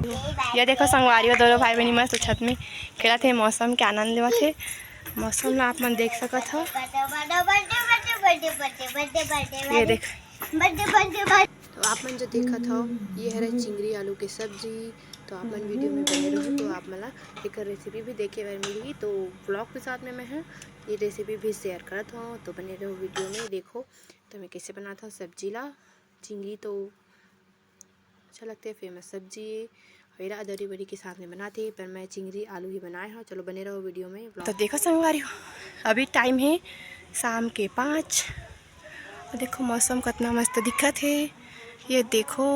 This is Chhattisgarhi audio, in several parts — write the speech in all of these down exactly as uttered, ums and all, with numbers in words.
ये देखो संगवारी हो, दोनों भाई बहिनी मस्त छत में खेलत हे, मौसम के आनंद लेवत हे। मौसम ला आप मन देख सकत हो। ये देख। तो आप मन जो देखत हो, ये हरे चिंगरी आलू के सब्जी। तो आप मन वीडियो में बने रहो, तो आप मन ला एकर रेसिपी भी देखे बर मिलही। तो ब्लॉग के साथ में मैं ह ये रेसिपी भी शेयर करत हूँ, तो बने रहो वीडियो में। देखो तो मैं कैसे बनात हूँ सब्जी ला। चिंगरी तो अच्छा लगथे, फेमस सब्जी ए। अउ एला अदौरी बड़ी के साथ में बनाथे, पर मैं चिंगरी आलू ही बनाए हव। चलो बने रहो वीडियो में। तो देखो संगवारी हो, अभी टाइम हे शाम के पाँच। अउ देखो मौसम कतना मस्त दिखत हे, ये देखो।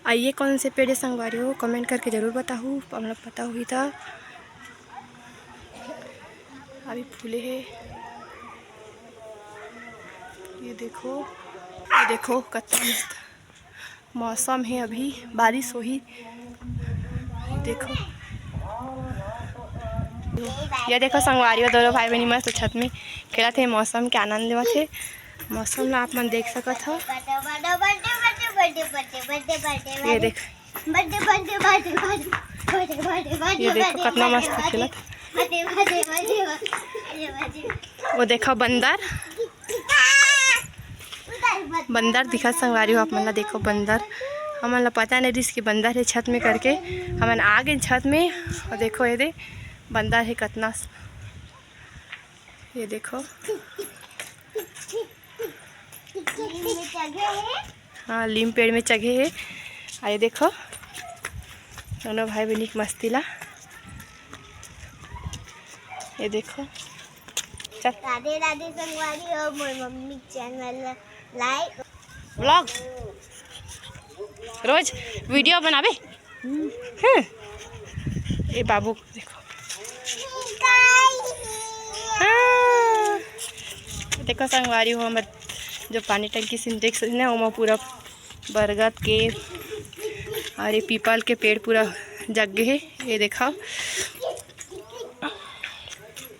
अउ ये कौन से पेड़ हे संगवारी हो, कमेंट करके जरूर बताहू, आप मन ला पता होही त। अभी फूले हे, ये देखो, ये देखो कतना मस्त मौसम हे, अभी बारिश होही। देखो, ये देखो संगवारी हो, दोनों भाई बहिनी मस्त छत में खेलत हे, मौसम के आनंद लेवत हे। मौसम ला आप मन देख सकत हो। ये देख, ये देखो कतना मस्त खेलत। वो देखो बंदर, बंदर दिखत संगवारी हो आप मन ला। देखो बंदर, हमन ला पता नहीं रिस कि बंदर हे छत में करके, हमन आ गए छत में। और देखो ये दे बंदर हे कतना, ये देखो। हाँ, लीम पेड़ में चघे हे। आ ये देखो दोनों भाई बहिनी के मस्ती ला। ये देखो, चल। राधे राधे संगवारी हो, मोर मम्मी के चैनल लाइक ब्लॉग रोज वीडियो बनाबे। हम्म। ए बाबू देखो। हाँ। देखो संगवारी हो, हमर जो पानी टंकी सिंटेक्स हे ना, ओमा पूरा बरगद के और ये पीपल के पेड़ पूरा जग गे हे। ये देखो,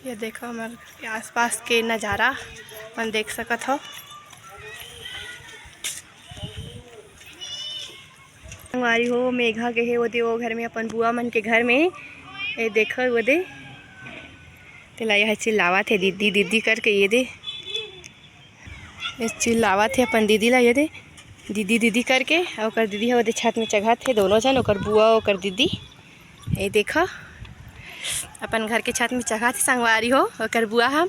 ये देखो हमर आसपास के नज़ारा मन देख सकत हो। संगवारी हो, मेघा गे हे ओदे, ओ घर में, अपन बुआ मन के घर में। ये देखो ओदे, तेला यह चिल्लावत हे, "दीदी, दीदी," करके। ये दे, ये चिल्लावत हे अपन दीदी ला, ये दे, "दीदी, दीदी," करके। अउ ओकर दीदी ह ओदे छत में चघत हे, दोनों झन, ओकर बुआ, ओकर दीदी। ये देखो, अपन घर के छत में चघत हे संगवारी हो, ओकर बुआ ह।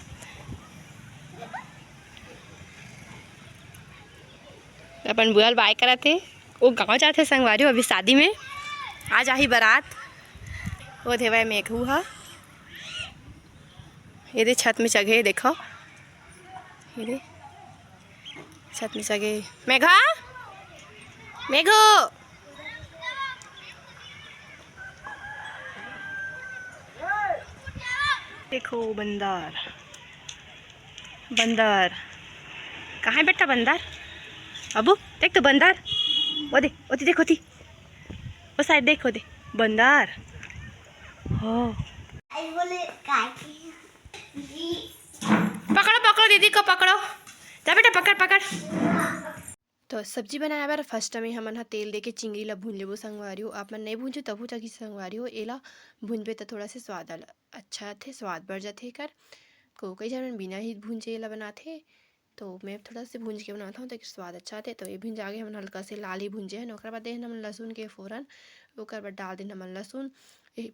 अपन बुआ ल बाय करत हे। वो गाँव जात हे संगवारी हो, अभी शादी में आ जाही बारात। वो देवय मेघू ह, ये दे छत में चघे, देखो, ये दे छत में चघे। मेघा, मेघू, देखो बंदर। बंदर। कहाँ है बेटा बंदर? अबू, देख तो बंदर। ओ दे, ओ दे, देख, ओ दे। ओ साइड देख, ओ दे। बंदर। हो। पकड़ो, पकड़ो, दीदी को पकड़ो। जा बेटा, पकड़, पकड़। तो सब्जी बनाए बर first में हमन ह तेल देके चिंगरी ला भून लेबो संगवारी हो। आप मन नहीं भूंजो तभो चलही संगवारी हो। एला भूंजबे त थोड़ा से स्वाद अल-, अच्छा आथे, स्वाद बढ़ जाथे एकर। को-, कई झन मन बिना ही भूंजे एला बनाथे, तो मैं थोड़ा से भूंज के बनात हूँ, ताकि स्वाद अच्छा आथे। तो ये भूंज आगे, हमन हल्का से लाल ही भूंजे हन। ओकर बाद देहन हमन लहसुन के फोरन, ओकर बाद डाल देन हमन लहसुन, ए,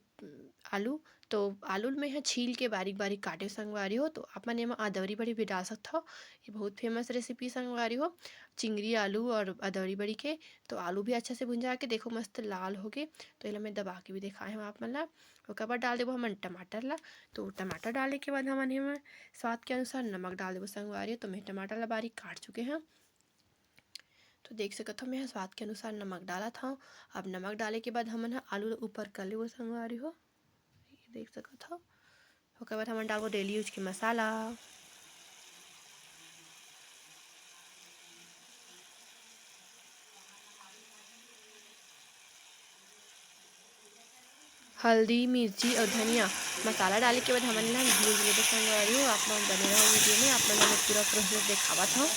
आलू। तो आलू ल मैं ह छील के बारीक बारीक काटे संगवारी हो। तो आप मन एमा अदौरी बड़ी भी डाल सकत हो, ये बहुत famous recipe संगवारी हो, चिंगरी आलू और अदौरी बड़ी के। तो आलू भी अच्छा से भुंजा के देखो मस्त लाल हो गे। तो एला मैं दबा के भी दिखाए हूँ आप मन ला। ओकर बाद डाल देबो हमन टमाटर ला। तो टमाटर डाले के बाद हमन एमा स्वाद के अनुसार नमक डाल देबो संगवारी हो। तो मैं टमाटर ला बारीक काट चुके हैं। तो देख सकत हो, मैं ह स्वाद के अनुसार नमक डालत हव। अब नमक डाले के बाद हमन ह आलू ल ऊपर कर लेबो संगवारी हो, ये देख सकत हो। ओकर बाद हमन डालबो daily use के मसाला, हल्दी, मिर्ची और धनिया। मसाला डाले के बाद हमन ला भूज लेबो संगवारी हो। आप मन बने रहो वीडियो में, आप मन ला मैं पूरा प्रोसेस देखावत हव।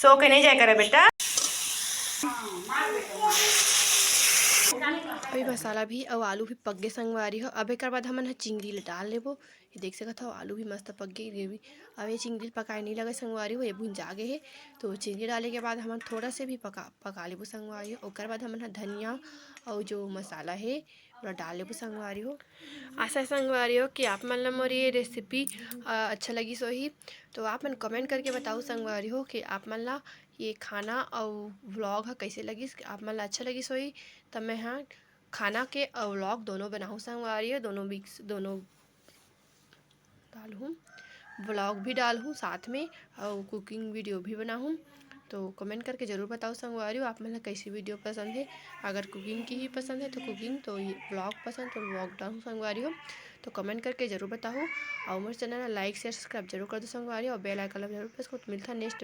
सो के नहीं जाए करे बेटा। अभी मसाला भी अउ आलू भी पक गे संगवारी हो। अब एकर बाद हमन ह चिंगरी ल डाल लेबो। ये देख सकत हव, आलू भी मस्त पक गे ग्रेवी। अब ये चिंगरी ल पकाए नहीं लगे संगवारी हो, ये भुंजा गे हे। तो चिंगरी डाले के बाद हमन थोड़ा से भी पका पका लेबो संगवारी हो। ओकर बाद हमन ह धनिया अउ जो मसाला हे ओला डाल लेबो संगवारी हो। आशा हे संगवारी हो कि आप मन ला मोर ये रेसिपी अच्छा लगिस होही। तो आप मन कमेंट करके बताओ संगवारी हो कि आप मन ला ये खाना अउ व्लॉग ह कइसे लगिस। आप मन ला अच्छा लगिस होही त मैं ह खाना के अउ व्लॉग दोनों बनाहूँ संगवारी हो। दोनों मिक्स, दोनों डालहूँ, व्लॉग भी डालहूँ साथ में, अउ कुकिंग वीडियो भी बनाहूँ। तो कमेंट करके जरूर बताओ संगवारी हो, आप मन ला कैसी वीडियो पसंद हे। अगर कुकिंग की ही पसंद हे तो कुकिंग, तो ये व्लॉग पसंद तो व्लॉग डालहूँ संगवारी हो। तो कमेंट करके जरूर बताओ, अउ मोर चैनल ला लाइक, शेयर, सब्सक्राइब जरूर कर दो संगवारी हो, और बेल आइकन ला जरूर प्रेस करो। तो मिलता है नेक्स्ट